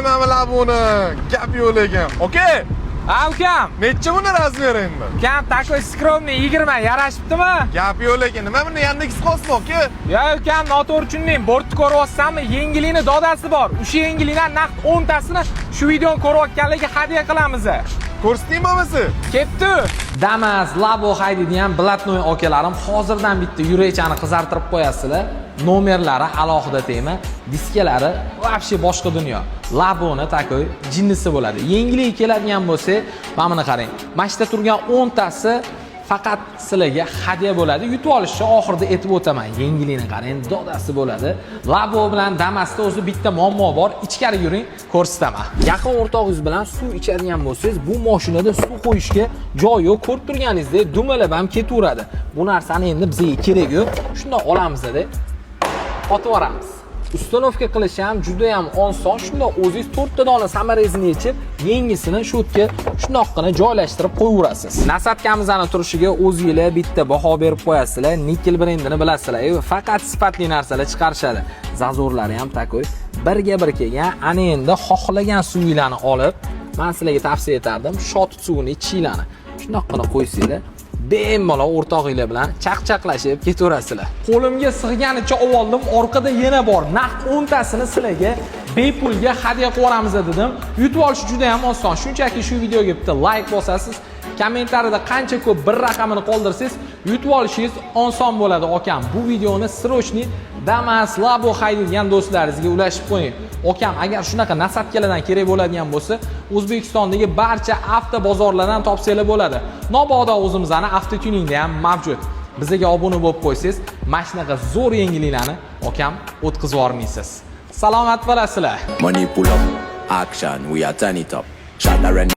Mana buni gap yo'q lekin. Okey. Ha, ukam. Necha buni размер i endi? Ukam, такой скромный 20 yarashibdimi? Gap yo'q lekin nima buni Yandex qilsmi, aka? Yo, ukam, noto'g'ri tushunding. Bortni ko'ryapsanmi? Yengilini dodasi bor. O'sha yengilidan naqd 10 tasini shu videoni ko'rayotganlarga hadya qilamiz. Ko'rsating bo'lmasa. Ketdi. Damas, Labo haydaydigan блатной akalarim, hozirdan bitta yurakchani qizartirib qo'yasizlar. Nomerlari alohida tema, diskalari вообще boshqa dunyo. Laboni такой jinnisi bo'ladi. Yengillik keladigan bo'lsa, mana buni qarang. Mana shu yerda turgan 10 tasi faqat sizlarga hadya bo'ladi. Yutib olishni oxirida aytib o'taman. Yengillikni qarang, dodasi bo'ladi. Labo bilan Damasda o'zi bitta muammo bor. Ichkari yuring, ko'rsataman. Yaqin o'rtog'ingiz bilan suv ichadigan bo'lsangiz, bu mashinada suv qo'yishga joy yo'q. Ko'rib turganingizdek, dumalab ham ketaveradi. Bu narsani endi bizga kerak yo'q. Shundoq olamizda, otib yuboramiz. Установка qilish ham juda ham oson. Shundoq o'zingiz to'rtta dona саморез ini yechib, yangisini shu yerga shundoqqina joylashtirib qo'yaverasiz. Насадка mizni turishiga o'zinglar bitta baho berib qo'yasizlar. Nickel brendini bilasizlar. Faqat sifatli narsalar chiqarishadi. Зазор lari ham такой birga bir kelgan. Ana endi xohlagan suvinglarni olib, men sizlarga tavsiya etardim, shot suvini ichishinglarni. Shundoqqina qo'ysanglar, bemalol o'rtog'inglar bilan chaqchaqlashib ketaverasizlar. Qo'limga sig'ganicha oldim, orqada yana bor. Naqd 10 tasini sizlarga bepulga hadya qilib yuboramiz dedim. Yutib olish juda ham oson. Shunchaki shu videoga bitta like bosasiz, kommentariyada qancha ko'p bir raqamini qoldirsangiz, yutib olishingiz oson bo'ladi, akam. Bu videoni срочный Damas, Labo haydaydigan do'stlaringizga ulashib qo'ying. Akam, agar shunaqa насадка lardan kerak bo'ladigan bo'lsa, O'zbekistondagi barcha avto bozorlardan topsanglar bo'ladi. Mabodo o'zimizni avtotuningda ham mavjud. Bizga obuna bo'lib qo'ysangiz, mana shunaqa zo'r yangiliklarni, akam, o'tkazib yubormaysiz. Salomat bo'lasizlar. Money pull up, action, we are turn it up. Shatter and